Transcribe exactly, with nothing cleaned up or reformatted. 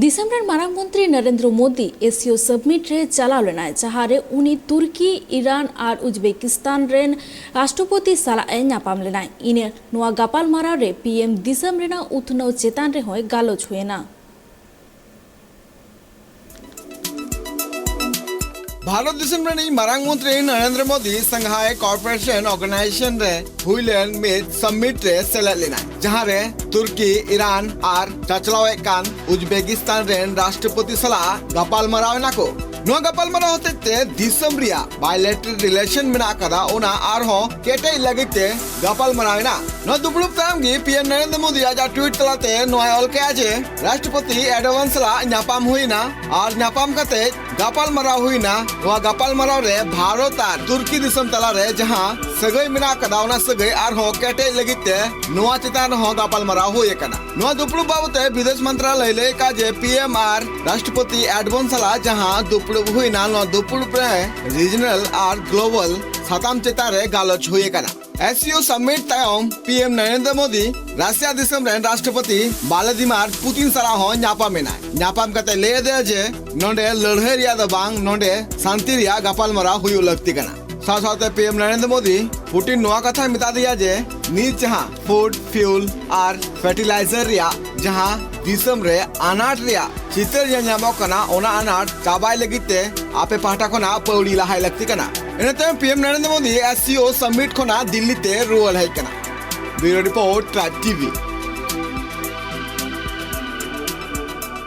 ᱫᱤᱥᱚᱢ ᱨᱮᱱ ᱢᱟᱨᱟᱝ ᱢᱚᱱᱛᱨᱤ ᱱᱚᱨᱮᱱᱫᱨᱚ ᱢᱳᱫᱤ ᱮᱥᱤᱭᱳ ᱥᱟᱵᱢᱤᱴ ᱨᱮ ᱪᱟᱞᱟᱣ ᱞᱮᱱᱟᱭ, ᱡᱟᱦᱟᱸ ᱨᱮ ᱩᱱᱤ ᱛᱩᱨᱠᱤ, ᱤᱨᱟᱱ ᱟᱨ ᱩᱡᱽᱵᱮᱠᱤᱥᱛᱟᱱ ᱨᱮᱱ ᱨᱟᱥᱴᱨᱚᱯᱚᱛᱤ ᱥᱟᱞᱟᱜ ᱮ ᱧᱟᱯᱟᱢ ᱞᱮᱱᱟᱭ᱾ ᱤᱱᱟᱹ ᱱᱚᱣᱟ ᱜᱟᱯᱟᱞᱢᱟᱨᱟᱣ ᱨᱮ ᱯᱤ ᱮᱢ ᱫᱤᱥᱚᱢ ᱨᱮᱱᱟᱜ ᱩᱛᱱᱟᱹᱣ ᱪᱮᱛᱟᱱ ᱨᱮᱦᱚᱸᱭ ᱜᱟᱞᱚᱪ ᱦᱩᱭᱮᱱᱟ᱾ ᱵᱷᱟᱨᱚᱛ ᱫᱤᱥᱚᱢ ᱨᱮᱱᱤᱡ ᱢᱟᱨᱟᱝ ᱢᱚᱱᱛᱨᱤ ᱱᱚᱨᱮᱱᱫᱨᱚ ᱢᱳᱫᱤ ᱥᱟᱝᱦᱟᱭ ᱠᱚᱨᱯᱳᱨᱮᱥᱚᱱ ᱚᱨᱜᱟᱱᱟᱭᱡᱮᱥᱚᱱ ᱨᱮ ᱦᱩᱭ ᱞᱮᱱ ᱢᱤᱫ ᱥᱟᱢᱢᱤᱴ ᱨᱮ ᱥᱮᱞᱮᱫ ᱞᱮᱱᱟᱭ, ᱡᱟᱦᱟᱸ ᱨᱮ ᱛᱩᱨᱠᱤ, ᱤᱨᱟᱱ ᱟᱨ ᱪᱟᱪᱞᱟᱣᱮᱫ ᱠᱟᱱ ᱩᱡᱽᱵᱮᱠᱤᱥᱛᱟᱱ ᱨᱮᱱ ᱨᱟᱥᱴᱨᱚᱯᱚᱛᱤ ᱥᱟᱞᱟᱜ ᱜᱟᱯᱟᱞᱢᱟᱨᱟᱣ ᱮᱱᱟ ᱠᱚ᱾ ᱱᱚᱣᱟ ᱜᱟᱯᱟᱞᱢᱟᱨᱟᱣ ᱦᱚᱛᱮᱡ ᱛᱮ ᱫᱤᱥᱚᱢ ᱨᱮᱭᱟᱜ ᱵᱟᱭᱞᱮᱴᱨᱟᱞ ᱨᱤᱞᱮᱥᱚᱱ ᱢᱮᱱᱟᱜ ᱟᱠᱟᱫᱟ, ᱚᱱᱟ ᱟᱨᱦᱚᱸ ᱠᱮᱴᱮᱡ ᱞᱟᱹᱜᱤᱫ ᱛᱮ ᱜᱟᱯᱟᱞᱢᱟᱨᱟᱣ ᱮᱱᱟ᱾ ᱱᱚᱣᱟ ᱫᱩᱯᱲᱩᱵ ᱛᱟᱭᱚᱢ ᱜᱮ ᱯᱤ ᱮᱢ ᱱᱚᱨᱮᱱᱫᱨᱚ ᱢᱳᱫᱤ ᱟᱡᱟᱜ ᱴᱩᱭᱤᱴ ᱛᱟᱞᱟᱛᱮ ᱱᱚᱣᱟᱭ ᱚᱞ ᱠᱮᱫᱼᱟ ᱡᱮ ᱨᱟᱥᱴᱨᱚᱯᱚᱛᱤ ᱮᱨᱰᱳᱜᱟᱱ ᱥᱟᱞᱟᱜ ᱧᱟᱯᱟᱢ ᱦᱩᱭ ᱮᱱᱟ ᱟᱨ ᱧᱟᱯᱟᱢ ᱠᱟᱛᱮ ᱜᱟᱯᱟᱞᱢᱟᱨᱟᱣ ᱦᱩᱭ ᱮᱱᱟ᱾ ᱱᱚᱣᱟ ᱜᱟᱯᱟᱞᱢᱟᱨᱟᱣ ᱨᱮ ᱵᱷᱟᱨᱚᱛ ᱟᱨ ᱛᱩᱨᱠᱤ ᱫᱤᱥᱚᱢ ᱛᱟᱞᱟᱨᱮ ᱡᱟᱦᱟᱸ ᱥᱟᱹᱜᱟᱹᱭ ᱢᱮᱱᱟᱜ ᱟᱠᱟᱫᱟ, ᱚᱱᱟ ᱥᱟᱹᱜᱟᱹᱭ ᱟᱨᱦᱚᱸ ᱠᱮᱴᱮᱡ ᱞᱟᱹᱜᱤᱫ ᱛᱮ ᱱᱚᱣᱟ ᱪᱮᱛᱟᱱ ᱨᱮᱦᱚᱸ ᱜᱟᱯᱟᱞᱢᱟᱨᱟᱣ ᱦᱩᱭ ᱟᱠᱟᱱᱟ᱾ ᱱᱚᱣᱟ ᱫᱩᱯᱲᱩᱵ ᱵᱟᱵᱚᱛ ᱛᱮ ᱵᱤᱫᱮᱥ ᱢᱚᱱᱛᱨᱟᱞᱚᱭ ᱞᱟᱹᱭ ᱟᱠᱟᱫ ᱡᱮ ᱯᱤ ᱮᱢ ᱟᱨ ᱨᱟᱥᱴᱨᱚᱯᱚᱛᱤ ᱮᱨᱰᱳᱜᱟᱱ ᱥᱟᱞᱟᱜ ᱡᱟᱦᱟᱸ ᱫᱩᱯᱲᱩᱵ ᱦᱩᱭ ᱮᱱᱟ, ᱱᱚᱣᱟ ᱫᱩᱯᱲᱩᱵ ᱨᱮ ᱨᱤᱡᱱᱟᱞ ᱟᱨ ᱜᱞᱳᱵᱟᱞ ᱥᱟᱛᱟᱢ ᱪᱮᱛᱟᱱ ᱨᱮ ᱜᱟᱞᱚᱪ ᱦᱩᱭ ᱟᱠᱟᱱᱟ᱾ ᱮᱥ ᱥᱤ ᱳ ᱥᱟᱢᱢᱤᱴ ᱛᱟᱭᱚᱢ P M Narendra Modi Russia ᱫᱤᱥᱚᱢ ᱨᱮᱱ ᱨᱟᱥᱴᱨᱚᱯᱚᱛᱤ ᱵᱷᱞᱟᱫᱤᱢᱤᱨ ᱯᱩᱛᱤᱱ ᱥᱟᱞᱟᱜ ᱦᱚᱸ ᱧᱟᱯᱟᱢ ᱮᱱᱟᱭ᱾ ᱧᱟᱯᱟᱢ ᱠᱟᱛᱮ ᱞᱟᱹᱭ ᱟᱫᱮᱭᱟ ᱡᱮ ᱱᱚᱰᱮ ᱞᱟᱹᱲᱦᱟᱹᱭ ᱨᱮᱭᱟᱜ ᱫᱚ ᱵᱟᱝ, ᱱᱚᱰᱮ ᱥᱟᱱᱛᱤ ᱨᱮᱭᱟᱜ ᱜᱟᱯᱟᱞᱢᱟᱨᱟᱣ ᱦᱩᱭᱩᱜ ᱞᱟᱹᱠᱛᱤ ᱠᱟᱱᱟ᱾ ᱥᱟᱶ ᱥᱟᱶᱛᱮ ᱯᱤ ᱮᱢ ᱱᱚᱨᱮᱱᱫᱨᱚ ᱢᱳᱫᱤ ᱯᱩᱴᱤᱱ ᱱᱚᱣᱟ ᱠᱟᱛᱷᱟᱭ ᱢᱮᱛᱟ ᱫᱮᱭᱟ ᱡᱮ ᱱᱤᱛ ᱡᱟᱦᱟᱸ ᱯᱷᱩᱰ, ᱯᱷᱤᱭᱩᱞ ᱟᱨ ᱯᱷᱟᱨᱴᱤᱞᱟᱭᱡᱟᱨ ᱨᱮᱭᱟᱜ ᱡᱟᱦᱟᱸ ᱫᱤᱥᱚᱢ ᱨᱮ ᱟᱱᱟᱴ ᱨᱮᱭᱟᱜ ᱪᱤᱛᱟᱹᱨ ᱧᱮᱞ ᱧᱟᱢᱚᱜ ᱠᱟᱱᱟ, ᱚᱱᱟ ᱟᱱᱟᱴ ᱪᱟᱵᱟᱭ ᱞᱟᱹᱜᱤᱫ ᱛᱮ ᱟᱯᱮ ᱯᱟᱦᱴᱟ ᱠᱷᱚᱱᱟᱜ ᱯᱟᱹᱣᱲᱤ ᱞᱟᱦᱟᱭ ᱞᱟᱹᱠᱛᱤ ᱠᱟᱱᱟ᱾ ᱤᱱᱟᱹ ᱛᱟᱭᱚᱢ P M Narendra Modi S C O summit ᱠᱷᱚᱱᱟᱜ ᱫᱤᱞᱞᱤ ᱛᱮ ᱨᱩᱣᱟᱹᱲ ᱦᱮᱡ ᱠᱟᱱᱟ᱾ ᱵᱤᱭᱩᱨᱳ ᱨᱤᱯᱳᱨᱴ, ᱴᱨᱟᱭᱤᱵᱽ ᱴᱤ ᱵᱷᱤ᱾